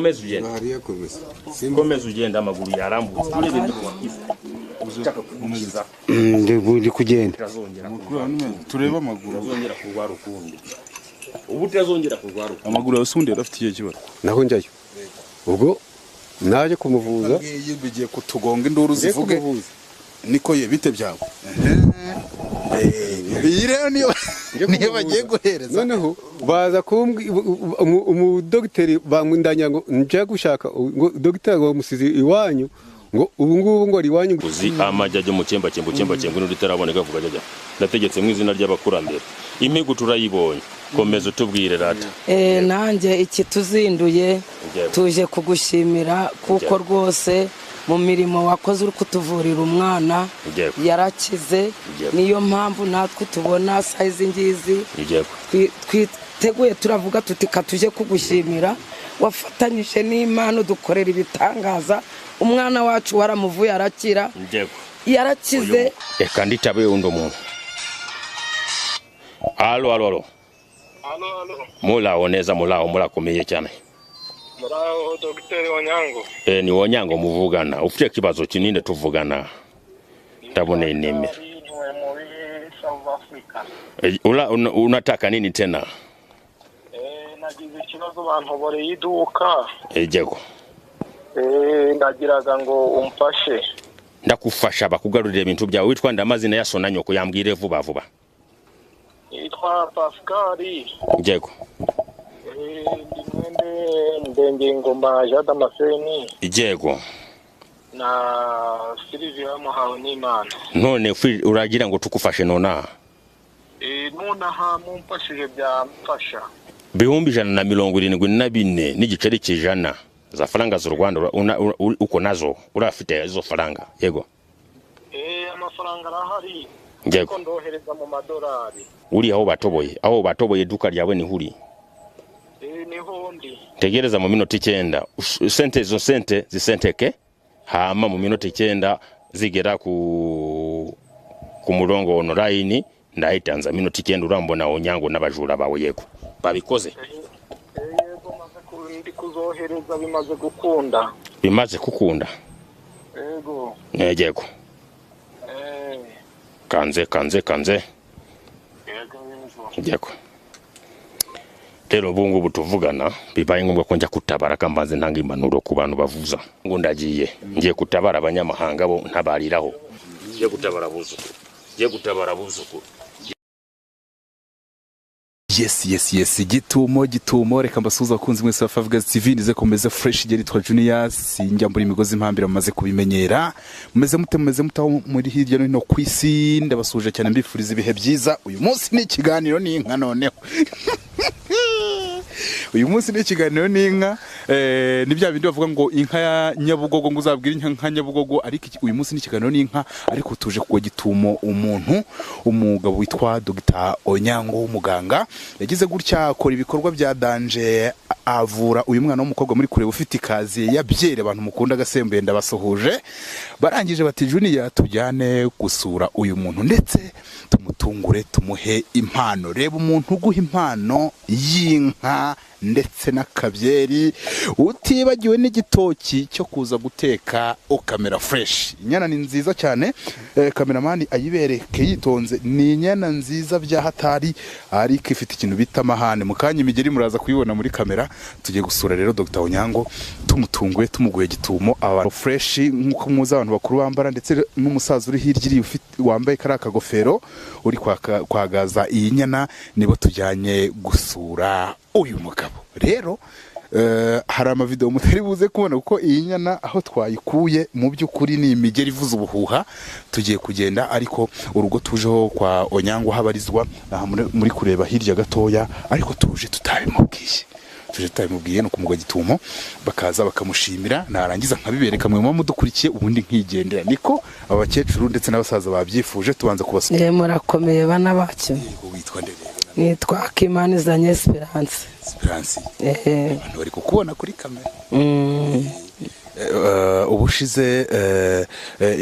Komeza ugende. Hariya komeza. Komeza ugende, amaguru yarambutse. Urebe niba ushaka kugukiza. Ndi kugenda. Utazongera. Turebe amaguru. Utazongera kurwara ukundi, ubu utazongera kurwara ukundi. Amaguru yawe usundi yari afite ikihe kibazo? Naho njyayo, ubwo naje kumuvuza. Ngiyi bigiye kutugonga, induru Ngiye zivuge. kumuvuza. Niko ye, bite byawe? Iyi rero niyo Ngiye niyo kumuvuza. bagiye guhereza. Noneho baza kumbwi umudogiteri bamwindanya ngo njya gushaka ngo dogiteri ngo musizi iwanyu, ngo ubu ngubu ngo ari iwanyu. Uzi amajya ajya mu cyemba cyemba cyemba cyemba n'undi itaraboneka vuga ajya. Ndategetse mu izina ry'abakurambere, imihigo turayibonye. Komeza utubwire rata. Nanjye ikituzinduye, Yego. tuje kugushimira kuko Yego. rwose mu mirimo wakoze uri kutuvurira umwana, Yego. yarakize. Yego. Niyo mpamvu natwe tubona sayizi ngizi twiteguye, turavuga tuti katuje kugushimira, wafatanyije n'Imana udukorera ibitangaza, umwana wacu waramuvuye arakira. Yarakize. Reka nditabe undi muntu. Alo, alo, alo. Alo, alo. Muraho neza? Muraho, murakomeye cyane? Muraho, Dogiteri Onyango. Ni Onyango muvugana. Ufite ikibazo kinini tuvugana? Ndabona inimero. Ntuye muri South Africa. Unataka nini tena? Nagize ikibazo, bantoboreye iduka. Ejego. Ndagiraga ngo umfashe. Ndakufasha bakugarurira ibintu byawe. Witwa nde? Amazina ya so na nyoko yambwire vuba vuba. Yitwa Pascal. Yego. Ndi mwene Ndengengoma Jean Damascene Yego. na Sylvia Muhawe n'Imana. None uragira ngo tukufashe nonaha? Nonaha mumfashije byamfasha. 174 n'igiceri cy'ijana za faranga z'u Rwanda, uko nazo urafite izo faranga? Yego. Amafaranga arahari. Yego. Ariko ndohereza mu madolari. Uri aho batoboye, aho batoboye iduka ryawe ni huri? Niho ndi. Tegereza mu minota 9, sente izo sente zisenteke, hama mu minota 9 zigera ku murongo online. Ndahitanza minota 9, urambona Onyango n'abajura bawe. Yego, babikoze. Yego, maze ndi kuzohereza, bimaze gukunda. Bimaze kukunda? Yego. Yego. Kanze, kanze, kanze. Yego, yego. Yego. Rero ubu ngubu tuvugana bibaye ngombwa ko njya kutabara, kambanze ntanga impanuro ku bantu bavuza ngo ndagiye, ngiye kutabara abanyamahanga bo ntabariraho, ngiye gutabara abuzukuru, ngiye gutabara abuzukuru. Yes, gitumo gitumo. Reka mbasuhuze abakunzi mwese ba Favugaz TV, nize komeze fresh. Igihe nitwa Junior, sinjya mbura imigozi impambira, mumaze kubimenyera. Mumeze mute? Mumeze mute aho muri hirya no hino ku isi? Ndabasuhuje cyane, mbifuriza ibihe byiza. Uyu munsi ni ikiganiro n'inka. Noneho uyu munsi ni ikiganiro n'inka. Ni bya bindi bavuga ngo inka ya Nyabugogo, ngo uzabwire inka nka Nyabugogo, ariko uyu munsi ni ikiganiro n'inka. Ariko tuje kugwa gitumo umuntu, umugabo witwa Dr Onyango w'umuganga, yagize gutya akora ibikorwa bya danger, avura uyu mwana w'umukobwa muri kureba ufite ikaziye ya byeri. Abantu mukunda agasembuye, ndabasuhuje. Barangije bati: "Junior, tujyane gusura uyu muntu ndetse tumutungure, tumuhe impano." Reba umuntu uguha impano y'inka ndetse n'akabyeri, utibagiwe n'igitoki cyo kuza guteka ukamera fresh. Inyana ni nziza cyane. Kameramani ayibereke yitonze. Ni inyana nziza bya hatari, ariko ifite ikintu bita amahane. Mu kanya imigeri muraza kuyibona muri kamera. Tugiye gusura rero Dr Onyango, tumutunguye, tumuguye gitumo. Abantu fresh nk'uko muzi abantu bakuru bambara, ndetse n'umusaza uri hirya iri ufite wambaye kariya kagofero uri kwagaza iyi nyana, nibo tujyanye gusura uyu mugabo. Rero hari amavideo mutari buze kubona, kuko iyi nyana aho twayikuye mu by'ukuri ni imigeri ivuza ubuhuha. Tugiye kugenda, ariko urugo tujeho kwa Onyango habarizwa aha muri kureba hirya gatoya, ariko tuje tutabimubwiye, tuje tutabimubwiye. Ni ukumugwa gitumo, bakaza bakamushimira, narangiza nkabibereka mwe muba mudukurikiye, ubundi nkigendera. Niko aba bakecuru ndetse n'abasaza babyifuje, tubanza kubasura. Murakomeye bana bacu? Witwa nde rero? Nitwa Akimanizanye Esperance. Esperance, abantu bari kukubona kuri kamera. Ubushize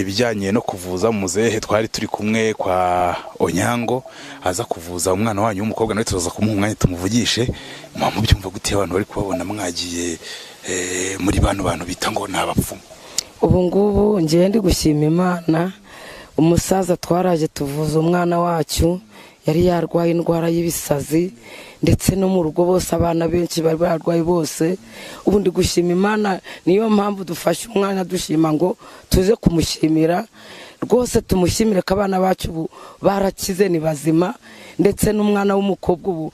ibijyanye no kuvuza muzehe twari turi kumwe kwa Onyango aza kuvuza umwana wanyu w'umukobwa, nawe turaza kumuha umwanya tumuvugishe. Muba mubyumva gute abantu bari kubabona mwagiye? Muri bano bantu bita ngo ni abapfumu. Ubu ngubu ngiye ndi gushima Imana. Umusaza twaraje tuvuza umwana wacu, yari yarwaye indwara y'ibisazi, ndetse no mu rugo bose abana benshi bari barwaye bose. Ubu ndi gushima Imana, niyo mpamvu dufashe umwana dushima ngo tuze kumushimira rwose, tumushimire ko abana bacu ubu barakize, ni bazima, ndetse n'umwana w'umukobwa ubu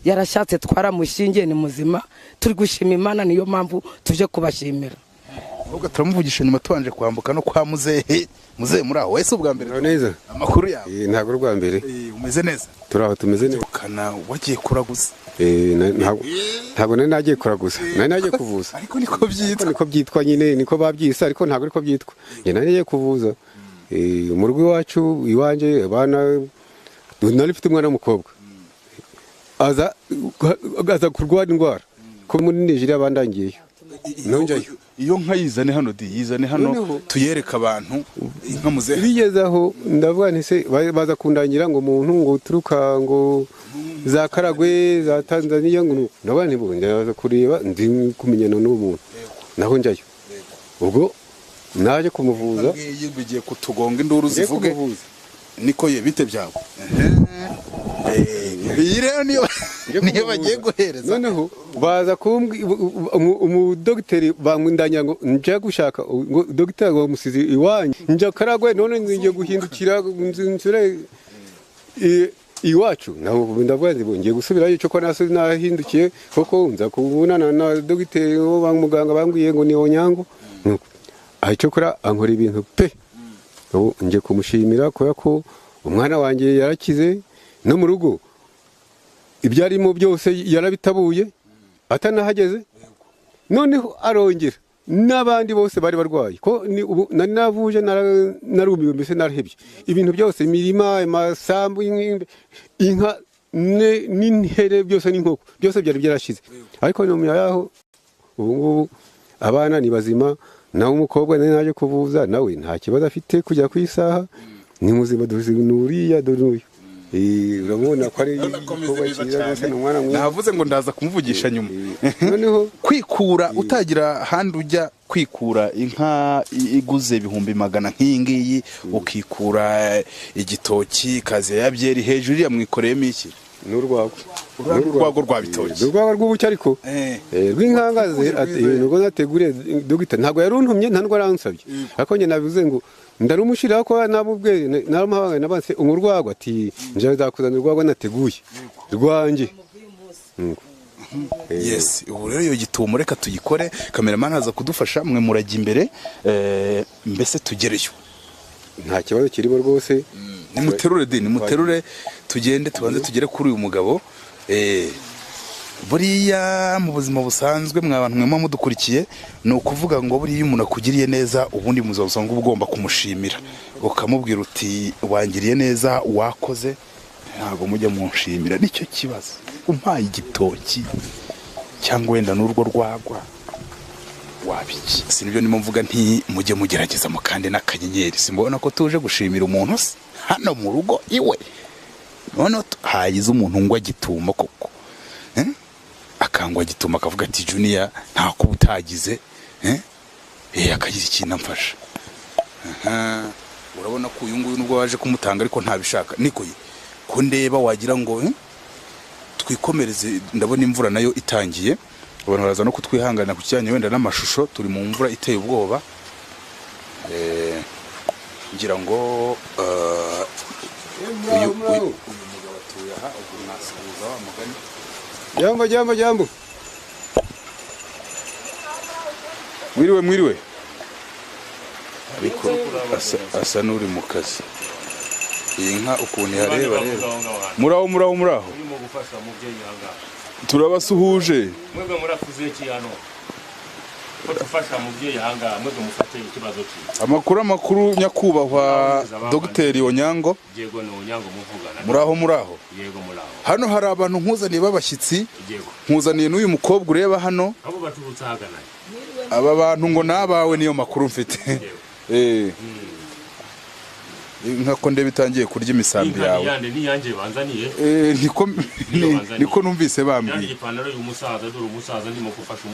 yarashatse twaramushingiye, ni muzima. Turi gushima Imana, niyo mpamvu tuje kubashimira. Ahubwo turamuvugisha nyuma tubanje kwambuka no kwa muzehe. Muzehe, muri aho wese ubwa mbere? Neza. Amakuru yawe? Ntabwo urwa mbere. Umeze neza? Turi aho, tumeze neza. Kana wagiye kuraguza? Ntabwo nari nagiye kuraguza, nari nagiye kuvuza. Ariko niko byitwa. Niko byitwa nyine, niko babyise, ariko ntabwo ariko byitwa. Njye nari nagiye kuvuza. Mu rugo iwacu, iwanje abana, nari mfite umwana w'umukobwa aza kurwara indwara ko muri Nigeria bandangiyeyo. Nongeyo iyo nka yizane hano, di yizane hano tuyereka abantu inka muzehe. Bigeze aho ndavuga nti se baza kundangira ngo umuntu ngo uturuka ngo za Karagwe za Tanzania, ngo ndavuga nti bo ndaza kureba ndi kumenyana n'uwo muntu, naho njyayo. Ubwo naje kumuvuza, bigiye kutugonga induru zivuge niko ye bite byawe. Iyi rero niyo bagiye guhereza. Noneho baza umudogiteri bamwindanya ngo nja gushaka ngo dogiteri ngo musizi iwanyu, nja Karagwe, none ngiye guhindukira nzure iwacu. Naho ndavuga nti ngiye gusubirayo cyo ko nahindukiye koko nza kubonana na dogiteri wo muganga bambwiye ngo ni Onyango. Cyokora ankora ibintu pe. Ubu ngiye kumushimira kubera ko umwana wanjye yarakize, no mu rugo ibyarimo byose yarabitabuye atanahageze. Noneho arongera n'abandi bose bari barwaye ko nari navuje, narumiwe mbese narahebye ibintu byose, imirima, amasambu, inka n'inhere byose n'inkoko byose byari byarashize. Ariko nyuma yaho ubu ngubu abana ni bazima, nawe umukobwa nari naje kuvuza nawe nta kibazo afite kujya ku isaha, ni muzima, nuriya dore. Urabona ko ari igikorwa cyiza rwose, ni umwana mwiza. Navuze ngo ndaza kumuvugisha nyuma. Noneho kwikura utagira handi ujya kwikura inka iguze 100,000 nk'iyi ngiyi, ukikura igitoki kaziya ya byeri hejuru iriya mwikoreyemo iki? N'urwagwa. Urwagwa rwa bitoki. Urwagwa rw'ubuki ariko rw'inkangaze nubwo nateguriye dogita ntabwo yaruntumye, nta ndwara yansabye, ariko njye nabivuze ngo ndarumushira ko nabubwe naramuhaye nabanse umurwagwa ati nje nzakuzana urwagwa nateguye rwanjye. Yes, ubu rero iyo gitumo reka tuyikore, cameraman aza kudufasha, mwe murajya imbere mbese tugereyo. Nta kibazo kirimo rwose. Nimuterure di, nimuterure tugende tubanze tugere kuri uyu mugabo. Buriya mu buzima busanzwe mwa bantu mwe mudukurikiye, ni ukuvuga ngo buriya umuntu akugiriye neza ubundi mu buzima busanzwe ugomba kumushimira, ukamubwira uti wangiriye neza, wakoze. Ntabwo mujya munshimira, nicyo kibazo. Umpaye igitoki cyangwa wenda n'urwo rwagwa wabiki? Sinibyo ndimo mvuga nti mujye mugerageza mukande n'akanyenyeri. Simbona ko tuje gushimira umuntu se hano mu rugo iwe, none hagize umuntu ngwa gituma koko, akangwa gituma akavuga ati Junior nta kuba utagize, akagira ikintu amfasha. Urabona ko uyu nguyu nubwo waje kumutanga ariko ntabishaka. Niko ye ko ndeba wagira ngo twikomereze. Ndabona imvura nayo itangiye, abantu baraza no kutwihangana ku kijyanye wenda n'amashusho, turi mu mvura iteye ubwoba. Ngira ngo uyu mugabo atuye aha, ubwo mwasuhuza wa mugani. Jambo jambo jambo. Mwiriwe mwiriwe. Ariko asa n'uri mu kazi. Iyi nka ukuntu ihareba rero. Muraho muraho muraho. Turabasuhuje. Mwebwe murakuze iki hano? Ko tufasha mubyeyi hanga mwebwe mufate ikibazo ki? Amakuru nyakubahwa Dr. Onyango. Yego ni Onyango muvugana. Muraho muraho. Yego muraho. Hano hari abantu nkuzaniye babashyitsi. Yego. Nkuzaniye n'uyu mukobwa ureba hano. Abo baturutse hagana. Aba bantu ngo nabawe niyo makuru mfite. Inka ko ndeba itangiye kurya imisambi Inka yawe. Niyande niyanjye banzaniye. Niko Niyo banzaniye. niko numvise Yanjye bambwiye. Ipantaro y'umusaza, dore umusaza ndimo gufasha.